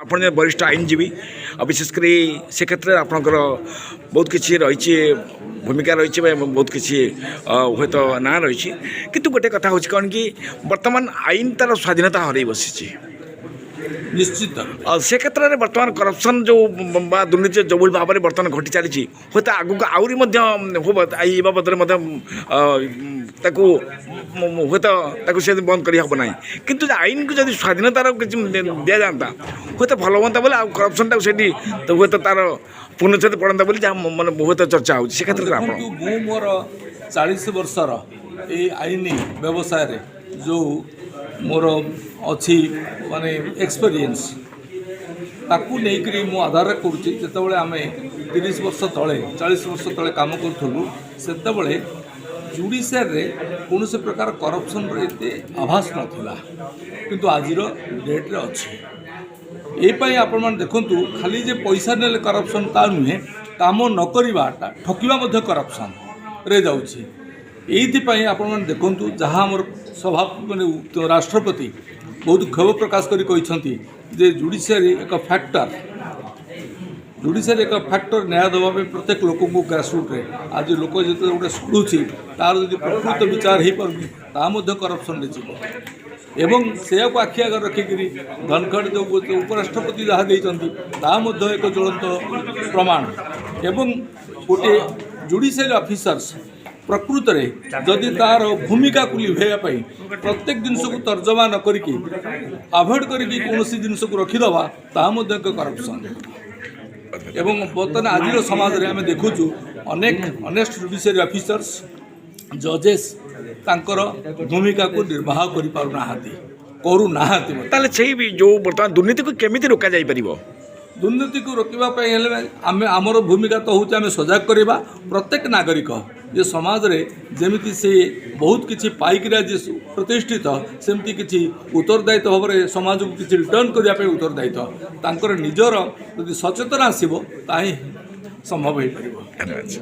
ଆପଣ ଜଣେ ବରିଷ୍ଠ ଆଇନଜୀବୀ, ଆଉ ବିଶେଷ କରି ସେ କ୍ଷେତ୍ରରେ ଆପଣଙ୍କର ବହୁତ କିଛି ରହିଛି, ଭୂମିକା ରହିଛି ବା ବହୁତ କିଛି ହୁଏତ ନାଁ ରହିଛି। କିନ୍ତୁ ଗୋଟେ କଥା ହେଉଛି କ'ଣ କି ବର୍ତ୍ତମାନ ଆଇନ ତା'ର ସ୍ୱାଧୀନତା ହରାଇ ବସିଛି। ନିଶ୍ଚିତ। ଆଉ ସେ କ୍ଷେତ୍ରରେ ବର୍ତ୍ତମାନ କରପସନ୍ ଯେଉଁ ବା ଦୁର୍ନୀତି ଯେଉଁଭଳି ଭାବରେ ବର୍ତ୍ତମାନ ଘଟି ଚାଲିଛି, ହୁଏତ ଆଗକୁ ଆହୁରି ମଧ୍ୟ ହେବ। ଏଇ ବାବଦରେ ମଧ୍ୟ ତାକୁ ହୁଏତ ତାକୁ ସେ ବନ୍ଦ କରିହେବ ନାହିଁ। କିନ୍ତୁ ଆଇନକୁ ଯଦି ସ୍ୱାଧୀନତାର କିଛି ଦିଆଯାଆନ୍ତା, ହୁଏତ ଭଲ ହୁଅନ୍ତା ବୋଲି, ଆଉ କରପସନ୍ଟାକୁ ସେଠି ତ ହୁଏତ ତାର ପୂର୍ଣ୍ଣଚ୍ଛେଦ ପଡ଼ନ୍ତା ବୋଲି ଯାହା ମାନେ ହୁଏତ ଚର୍ଚ୍ଚା ହେଉଛି, ସେ କ୍ଷେତ୍ରରେ ଆପଣ ଦେଖନ୍ତୁ, ମୁଁ ମୋର 40 ବର୍ଷର ଏଇ ଆଇନ ବ୍ୟବସାୟରେ ଯେଉଁ ମୋର ଅଛି ମାନେ ଏକ୍ସପେରିଏନ୍ସ, ତାକୁ ନେଇକରି ମୁଁ ଆଧାର କରୁଛି। ଯେତେବେଳେ ଆମେ 30 ବର୍ଷ ତଳେ, 40 ବର୍ଷ ତଳେ କାମ କରୁଥିଲୁ, ସେତେବେଳେ ଜୁଡ଼ିସିଆରରେ କୌଣସି ପ୍ରକାର କରପସନ୍ର ଏତେ ଆଭାସ ନଥିଲା, କିନ୍ତୁ ଆଜିର ଡେଟ୍ରେ ଅଛି। ଏଇ ପାଇଁ ଆପଣମାନେ ଦେଖନ୍ତୁ, ଖାଲି ଯେ ପଇସା ନେଲେ କରପସନ୍ ତା ନୁହେଁ, କାମ ନ କରିବାଟା, ଠକିବା ମଧ୍ୟ କରପସନ୍ରେ ଯାଉଛି। ଏଇଥିପାଇଁ ଆପଣମାନେ ଦେଖନ୍ତୁ, ଯାହା ଆମର ସଭା ମାନେ ରାଷ୍ଟ୍ରପତି ବହୁତ କ୍ଷୋଭ ପ୍ରକାଶ କରି କହିଛନ୍ତି ଯେ ଜୁଡ଼ିସିଆରୀ ଏକ ଫ୍ୟାକ୍ଟର, ଜୁଡ଼ିସିଆରୀ ଏକ ଫ୍ୟାକ୍ଟର ନ୍ୟାୟ ଦେବା ପାଇଁ ପ୍ରତ୍ୟେକ ଲୋକଙ୍କୁ ଗ୍ରାସରୁଟ୍ରେ। ଆଜି ଲୋକ ଯେତେବେଳେ ଗୋଟେ ଶୁଣୁଛି, ତାର ଯଦି ପ୍ରକୃତ ବିଚାର ହେଇପାରୁନି, ତାହା ମଧ୍ୟ କରପସନ୍ରେ ଯିବ। ଏବଂ ସେୟାକୁ ଆଖି ଆଗରେ ରଖିକିରି ଧନଖଡ଼ ଯେଉଁ ଉପରାଷ୍ଟ୍ରପତି ଯାହା ଦେଇଛନ୍ତି, ତାହା ମଧ୍ୟ ଏକ ଜ୍ୱଳନ୍ତ ପ୍ରମାଣ। ଏବଂ ଗୋଟିଏ ଜୁଡ଼ିସିଆରୀ ଅଫିସର୍ସ ପ୍ରକୃତରେ ଯଦି ତାର ଭୂମିକାକୁ ଲିଭେଇବା ପାଇଁ ପ୍ରତ୍ୟେକ ଜିନିଷକୁ ତର୍ଜମା ନ କରିକି, ଆଭଏଡ଼ କରିକି କୌଣସି ଜିନିଷକୁ ରଖିଦେବା, ତାହା ମଧ୍ୟ ଏକ କରପସନ୍। ଏବଂ ବର୍ତ୍ତମାନ ଆଜିର ସମାଜରେ ଆମେ ଦେଖୁଛୁ, ଅନେକ ଅନେଷ୍ଟ ଜୁଡ଼ିସିଆରୀ ଅଫିସର୍ସ, ଜଜେସ୍ ତାଙ୍କର ଭୂମିକାକୁ ନିର୍ବାହ କରିପାରୁନାହାନ୍ତି, କରୁନାହାନ୍ତି ମଧ୍ୟ। ତାହେଲେ ସେଇ ବି ଯେଉଁ ବର୍ତ୍ତମାନ ଦୁର୍ନୀତିକୁ କେମିତି ରୋକାଯାଇପାରିବ? ଦୁର୍ନୀତିକୁ ରୋକିବା ପାଇଁ ହେଲେ ଆମେ ଆମର ଭୂମିକା ତ ହେଉଛି ଆମେ ସଜାଗ କରିବା ପ୍ରତ୍ୟେକ ନାଗରିକ ଯେ ସମାଜରେ ଯେମିତି ସେ ବହୁତ କିଛି ପାଇକରି ଆଜି ପ୍ରତିଷ୍ଠିତ, ସେମିତି କିଛି ଉତ୍ତରଦାୟିତ୍ୱ ଭାବରେ ସମାଜକୁ କିଛି ରିଟର୍ଣ୍ଣ କରିବା ପାଇଁ ଉତ୍ତରଦାୟିତ୍ୱ ତାଙ୍କର ନିଜର ଯଦି ସଚେତନ ଆସିବ, ତାହା ହିଁ ସମ୍ଭବ ହୋଇପାରିବ। ଧନ୍ୟବାଦ।